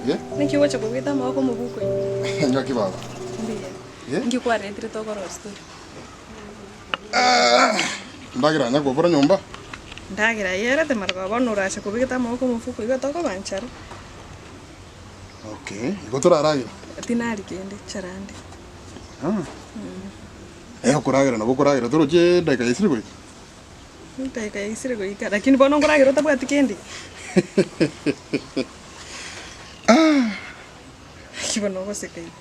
Eh? Naki ogocha kobweta amaboko omobuko ime? Ng'aki baba. Mbuya. Eh? Nki kwaretire tokorosia tore? Ndagera anya kobora nyomba. Ndagera yerete marogoba bono orache kobegete amaboko omofuko igo tokobanchara. Okay, igo toraragera. Tinari kende, charande. Ah. Eh, okoragera nabo okoragera toroche edakika yaisire goika. Edakika yaisire goika, lakini bono nkoragera otabwati kende. Naki bono ogoseka iga.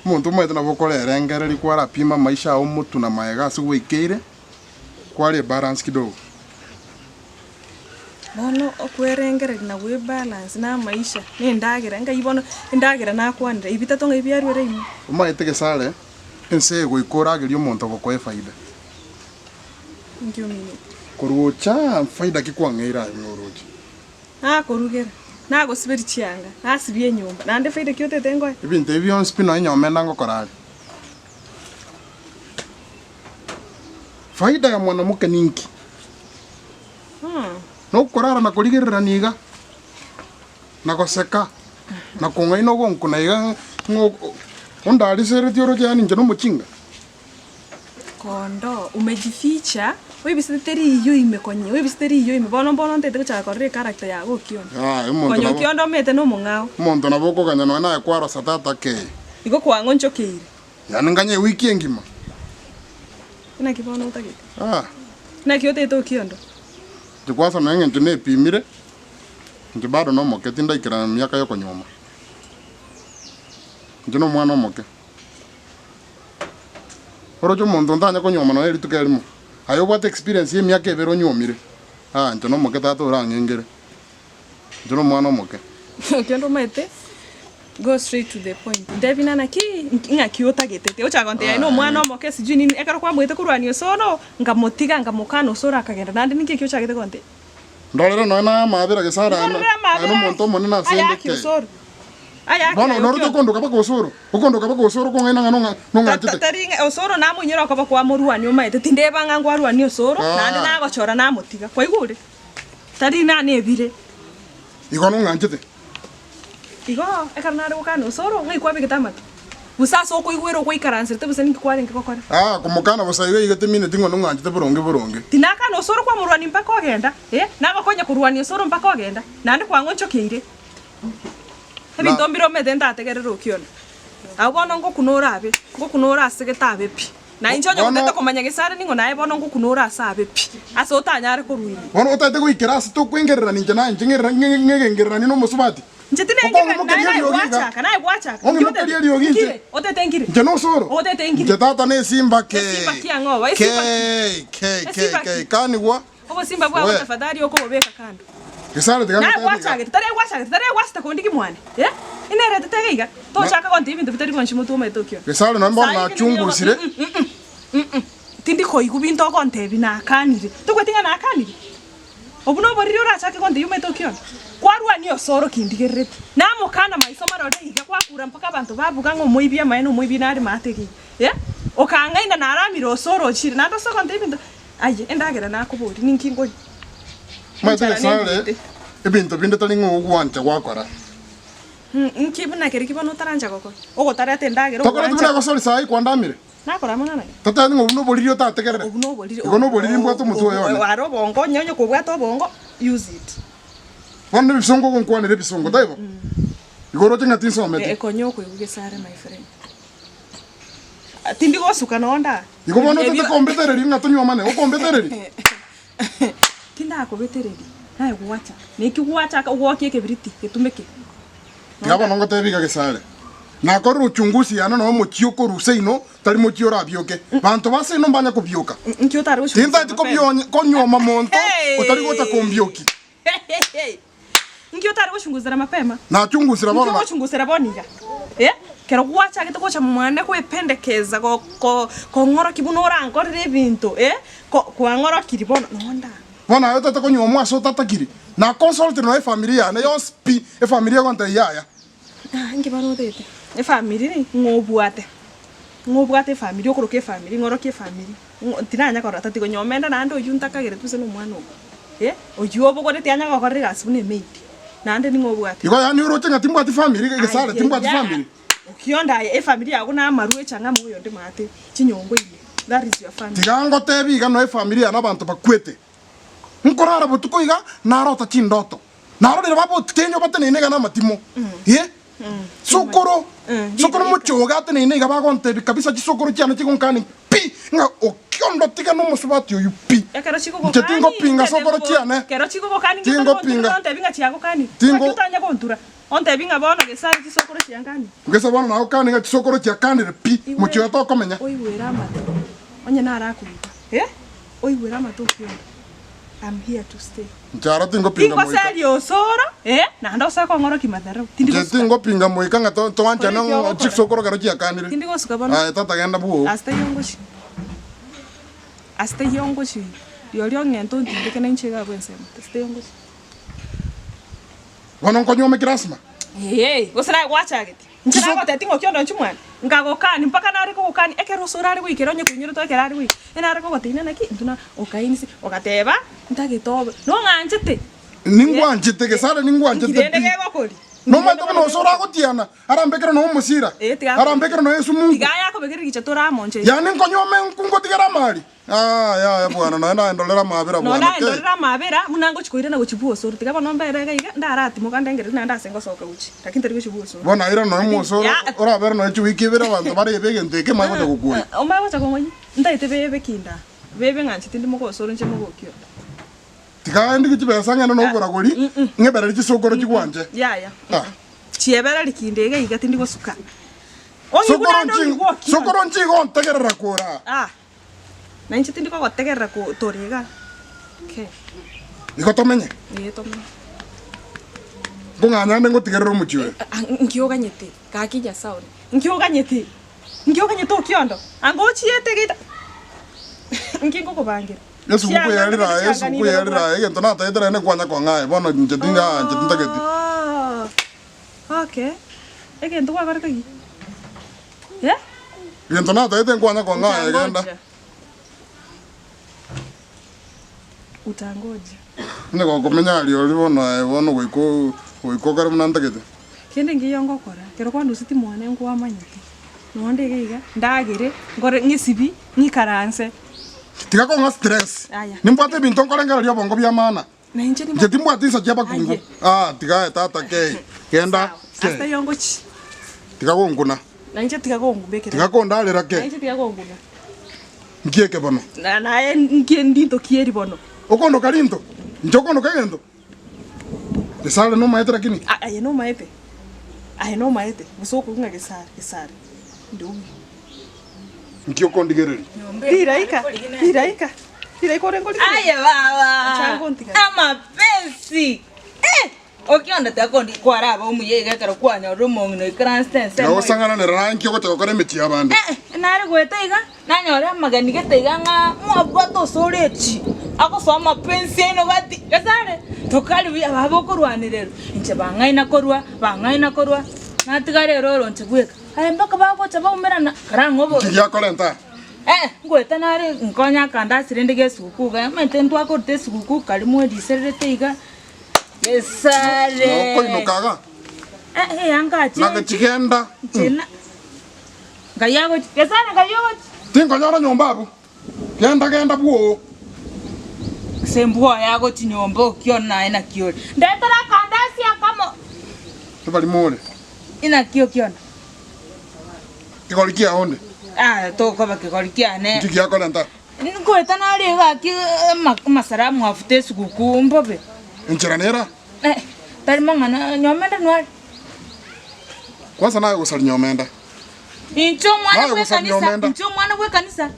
Omonto omanyete nabo okorerengereria kwarapima amaisha ao motwe na magega ase gwaikeire, kware ebalance kidogo. Bono okwerengereria na gwebalance na amaisha, na endagera, ngai bono endagera nakwanire, ebitato ng'ai biaruere ime. Omanyete gesare, ense eye goika oragerie omonto ogokoa efaida. Inki omineti? Korwa ocha, faida ki kwang'eire aye buna oroche? Nakorugera, nagosiberia chianga, nasibia enyomba, naende faida ki otete ngoe? Ebinto ebi bionsi pi nonya omena ngokora are. Faida ya mwanamuke ninki? Nokorara na korigererania iga, na goseka, na kong'aina ogonkuna iga ng'a ondariseretie oroche yaani inche nomochinga. Kondoo, umejificha, oibisete riiyo ime konye, oibisete riiyo ime, bono mbono ntagete gochaka korora echaracter yago Okiondo. Yaya, omonto Konye nabo Okiondo omanyete nomong'ao. omonto nabo okoganya nonya naye kwarosa tata kei. Igo kwang'onchokeire. Yaani nganye ewiki engima. Naki bono otagete? Ah. Naki otagete Okiondo? Inche kwanza nonya eng'encho nepimire, inche bado nomoke tindaikerana emiaka yokonyuoma. Inche nomwana omoke. Oroche omonto ntanya konyuoma nonya rituko erimo, aye obwate experience ya emiaka ebere onyuomire, ah inche nomoke tata orang'engere, inche nomwana omoke. Okende omanyete go straight to the point, ntebi nana ki ng'aki otagete, tigochaka gontebia aye nomwana omoke sijui nini, ekero kwamoete korwania osoro, nkamotiga nkamokana osoro akagenda, naende ninki ekio ochagete gontebia? Ndorere nonya na amaabera gese are Ndorere aye amaabera nomonto omonene ase aye ende ake kei. osoro. Aye ake Bono aye noroche okiondo. okondoka mpaka osoro, okondoka mpaka osoro okong'aina ng'a nong'a nong'anchete. Tari ng'a osoro namoinyore okoba kwamorwania omaete, tindeba ng'a nkwarwania osoro, naende Ah. nagochora namotiga. Kwaigure? Tari nane ebire. Igo nong'anchete. Igo ekero nare gokana osoro, ng'ai kwabegete amato? Gose ase okoigwera ogwaikaranserete gose ninki kwarenge gokora? Aa, komokana bosa iga iga temineti ng'a nong'anchete boronge boronge. Tinakana osoro kwamorwania mpaka ogenda, ee, nagokonya korwania osoro mpaka ogenda, naende kwang'onchokeire. Ebinto mbire omanyete ntategerere okiona. Abwo bono ngokuna orabe, ngokuna ore ase getabe pi. Na inche onye Bono- gotete komanya gese are ning'o naye bono ngokuna ore ase abe pi, ase otanyare korwa ime. Bono otagete goikera ase tokoengererania inche naye inche ng'erera ng'e ng'egengereranie nomosubati. Inche tinengererani naye Okong'imokeria naye eriogi iga. gwachaka, naye gwachaka. Inki Ong'imokerie otete? eriogi inche. Nkire, otete nkire. Inche nosoro. Otete nkire. Inche tata nesimba kei. Esimba ki ang'o oba? Esimba ki? Kei, kei, kei, Esimba kei. ki? Kanigwa. Obosimba bwabo We. tafadhali okobobeka kando. Gesare tiga Naye ngotebi iga. gwachagete, tari gwachagete, tari gwasete kondi ki mwane? Eh? Inerete tege iga. Tochaka gontebia ebinto bitari bonsi motwe omanyete okiona. Gesare nonya bono Sahi kende nigo nachungusire. Tindi koigwa binto ogontebia nakanire. Toigweti ng'a nakanire? Obwo noboriri orachake gontebia omanyete okiona. Kwarwania osoro kindigerereti. Namokana maiso marore iga gwakura mpaka abanto babuga ng'a omoibi amaene omoibi nare maate iga. Eh? Okang'aina naramire osoro ochire. Naende ase ogontebia ebinto Aye, endagera nakoboria, ninki nkoria? Omanyete Enchara Nyasae nendiete. ebinto binde tari ng'a ogwancha gwakora. Nki buna keria ki bono otarancha gokora? Ogotareta endagera Tokoreti buna ogwancha. egosori saii kwandamire. Nakora amang'ana aya. Totebi ng'a obwo noboriri otategerere. Obwo noboriri. Igo noboriri mbwate omotwe oyo one. Are obongo, onye onye kobwate obongo, use it. Bono nebisongo ogonkwanera ebisongo, taibo? Igo oroche ng'a tinsometi. Konya okoigwa gesare my friend. Tindi gosuka nonde aa. Igo bono otete kombetereria ng'a tonyuomane, okombetereria? Tindakobetereria, naye gwacha. Naki gwachaka ogwokia ekebiriti getumeke. Tiga bono ngotebi iga gesare, nakorire uchunguzi yane nonya omochie okorwa seino tari mochie orabioke. Banto ba seino mbanya kobioka. Nki otare gochungusia Tintageti mapema? kobionya konyuoma monto otari gocha kombioki. Inki otare gochungusera mapema? Nachungusera bono Inki na. ogochungusera bono iga? Eh, kero gwachagete gocha mwane kwependekeza go- ko- kong'orokia buna orankorere ebinto, eh, ko- kwang'orokirie bono nonda. Bono aye otete konyuomwa ase otatakiri, na consultire nonya efamiri yane yonsi pi, efamiri egontebia yaya. Ah, inki bono otete? Efamiri ng'o obwate? Ng'a obwate efamiri, okoroka efamiri, ng'orokie efamiri, ng'o tinanya korora tatiga nyomenda naende oywo ntakagereti gose na omwana ogo, eh, oywo obogoreti anya gokorera egasi buna emaid, naende ning'o obwate. Igo yaani oroche ng'a timbwati famiri, gesare timbwati Ayaya, famiri. okionda aye efamiri yago na amarwa echang'a amo oyonde maate, chinyongo ime, that is your family. Tiga ngotebi iga noe efamiri yane abanto bakwete. Nkorara botuko iga, narota chindoto. Narorire babotenyo bateneine iga namatimo. Eh? Sokoro, sokoro mochoge ateneine iga bagontebia kabisa chisokoro chiane chigonkani pi, ng'a okiondo tiga nomosubati oyio pi. Ekero Inche chigogokani, tingopinga inche sokoro tingo- chiane. Ekero chigogokani inche Tingopinga. tontebi ng'a chiagokani. Tingo- Naki otanya gontura? Ontebi ng'a bono gese are chisokoro chiankani. Gese bono nagokani ng'a chisokoro chiakanire pi, mochie oyo tokomenya. Oigwere amato, onye narakoigwa, eh, oigwere amato okiondo. I'm here to stay. Inche aro tingopinga moika. Tingoseria osoro, eh, naende osoe kong'orokia matharau. Tindi Inche gosuka. tingopinga moika ng'a to- toanchane Kore eki ng'a ogokora. chisokoro ekero chiakanire. Tindi gosuka bono. Aye tata genda bwoo. Ase taiyo ngochia. Ase taiyo ngochia. Rirorio ong'ente ontindeke na inche iga abwo ensemo. Ase taiyo ngochia. Bono nkonyuome kirasima. Ee, gose naye gwachagete. Inche Chiso- nagotebia ng'a okionda inche mwane, nkagokani mpaka nare kogokani ekero ase orare goikera onye koinyorete ekero are goika, enare kogotebia ng'a naki intwe na okainisi, ogateba, ntagete obe, nong'anchete. Ningwanchete, gesare ningwanchete Nki rende pi. gegokori? Nomanyete buna ase oragotiana, arambekere nonya omosira, Eh, tiga arambekere nonya esumungu. Tiga aye akobekere rigicha tore amo inche. Yaani nkonyuome nkotigere amari. Ah, yaya bwana, nonya naye ndorere amabera Nonya bwana, naye kei. ndorere amabera, buna ngochia koirana gochia bw'osoro. Tiga bono mbere iga iga, ndaratimoka ndengereri naende ase ngosoka gochia, lakini tari gochia bw'osoro. Bono airane nonya mwosoro, Ya. orabere nonya chiwiki ibere abanto barebe egento eke manye gocha gokuoyia. Omanye gocha kong'oyia, ntaete bebe ki ndaa, bebe ng'a inche tindi mogosoro inche mogokio. Tiga ndigie chibesa ng'ende na oboragori, ng'ebereri chisokoro chigwanche. Yaya, Ah. chiebereri kinde iga iga tindi gosuka. Ong'igwe Sokoro naende nchi, ong'igwe okio. sokoro nchigontegerera kora. Ah. Na inche tindi kogotegerera ko tore iga. Okay. Igo tomenye. Ee tomenye. Nkong'anya ande ngotigerere omochie oyo. Ah, nki oganyete? Gaki Nyasae one. Nki oganyete? Nki oganyete okiondo? Anga ochiete geita. Nki nkokobangera? Esuguku Chianga yarire mbere aye, chianga esuguku nigo yarire obwate. aye, egento nataete naende nkwanya kong'a aye, bono inche tinga inche tintageti. Oh, okay. Egento gwakorete ki? Eh? Egento nataete nkwanya kong'a aye genda. Utangoja. Utangoja. Onye gokomenya aria oria bono aye bono goika o- goika okore buna ntagete. Kende nkiya ngokora, ekero kwandusetie mwane nkwamanyete, nonde iga iga, ndagere, nkore ng'esibi, ng'ikaranse. Tiga kong'a stress. Aya. Nimbwate ebinto nkorengereria obongo bia maana. Na inche Inche nimbwate. timbwati insa chi'abakungu. Aye. Ah, tiga aye tata kei. Genda Sawa. Ase kei. taiyo ngochi. Tiga gonkuna. Na inche tiga gongumbekera. Tiga kondarera Na kei. inche tiga gonguna. Nki eke bono? Na naye nki ndinto ki eri bono? Okondoka rinto? Inche okondoka egento? Gesare nomaete lakini? A- Aye nomaete? Aye nomaete? Gose okoigwa ng'a gesare, gesare. Inde obuya. Nki okondigereria? Riraika, riraika, riraika ore nkorigereria. Aye baba Chango ontigare. amapesi eh! Okionda takondi kwaraba omuya iga ekero kwanyorire omong'ina oikaransete Tiga ensemo iga. gosang'ananera naye nki ogocha gokora emechie y'abande. Eh, eh, nare goeta iga nanyora amageni gete iga ng'a mwabwate osore echi agosoa amapensi aino gati gesare tokari buya baba okorwanererwa inche bang'aina korwa bang'aina korwa natigara ere oronche bweka. Aye mpaka bagocha baumerana, karang'e obo. Nki giakorenta? Eh, ngoeta nare nkonye akandasi rende gesuguku iga, omanyete ntwakorete esuguku kare mwerisererete iga, gesare. Nokoinoka iga? Eh, eh, anga Na chenchi. gechigenda. Nchena. Ngai agochi, gesare ngai ogochi. Tinkonyora nyomba abwo. Genda genda bwoo. Ase embwa oye agochi nyomba okio naye naki ore. Ndetera akandasi akamo. Tibari more. Inaki okiona? Kegori kiao onde. Ah, tokoba kegori kiane. Nki giakorenta? Nkoeta nare gaki amasaramu afuta esuguku mbobe. Enchera nera. Eh, tari mang'ana nyomenda nware. Kwanza naye gosaria nyomenda. Inche omwana Naye gosaria bw'ekanisa, nyomenda. inche omwana bw'ekanisa,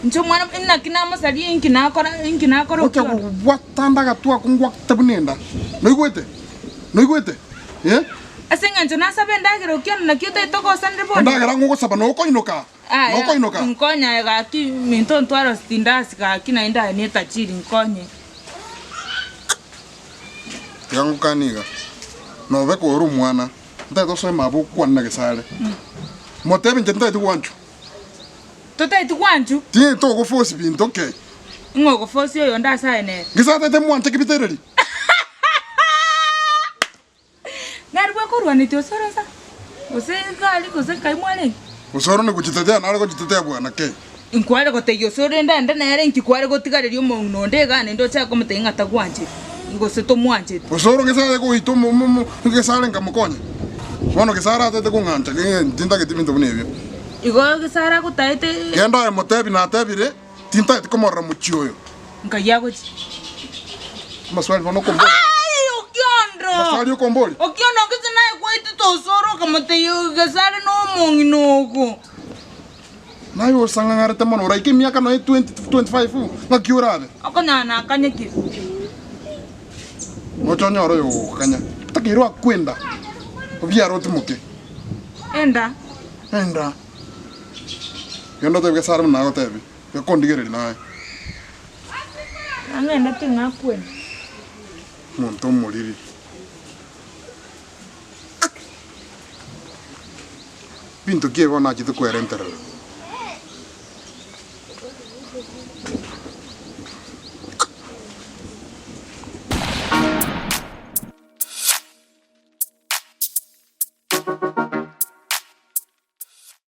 inche omwana inaki namosaria inki nakora inki nakora Gocha okiona. kobwata ndagatwa akwo ngwakte buna enda. Noigwete? Noigwete? Eh? Ase eng'encho nasabe endagera okiona naki otagete togosanere bono. Endagera ng'o ogosaba nokoinoka? Aya, Nokoinoka? nkonye aye gaki minto ntware tindasi gaki naende aye netachiri nkonye. Tiga ngokanie iga, nobe kore omwana, ntagete osoe mabo okwane na gesare. Motebie inche ntagete gwanchwa. Totaeti gwanchu. Ting'eti ogoforce binto kei. Ing'o ogoforce oyonde ase aye nere? Gese atete mwanche kebitereri. Nere bwekorwanetie osoro nsa, gose gari gose nkai mwarenge. Osoro nigochitetea nare gochitetea bwana kei. Inkware gotebia osoro rende ende nere inki kware gotigareria omong'ina onde igaa naende ochake komotebia ng'a tagwancheti gose tomwancheti. Osoro gese aye goita omo omo omo gese are nkamokonya. Bono gese aratete kong'ancha tintageti binto buna ebio. Igo gese aragotaete. Genda aye motebi natebire tintageti komorora mochie oyo. Nkai agochia. Amaswali bono okombori. Ai Okiondo! Amaswali okombori. Okiondo gese naye gwaitete osoro okamotebia gese are nomong'ina ogo. Naye osang'ang'arete mono oraike emiaka nonya 20 25 ng'aki orabe? Okonyora nakanyekire. Noche onyore oyo ogokanya. Takeirwe akwenda obiare otimoke. Enda. Enda. Genda otebi Gesare buna nagotebi, gekondigereria naye. Nang'ende ting'akwenda. Omonto omoriri. Binto ki ebi bono nachete kwerenterera?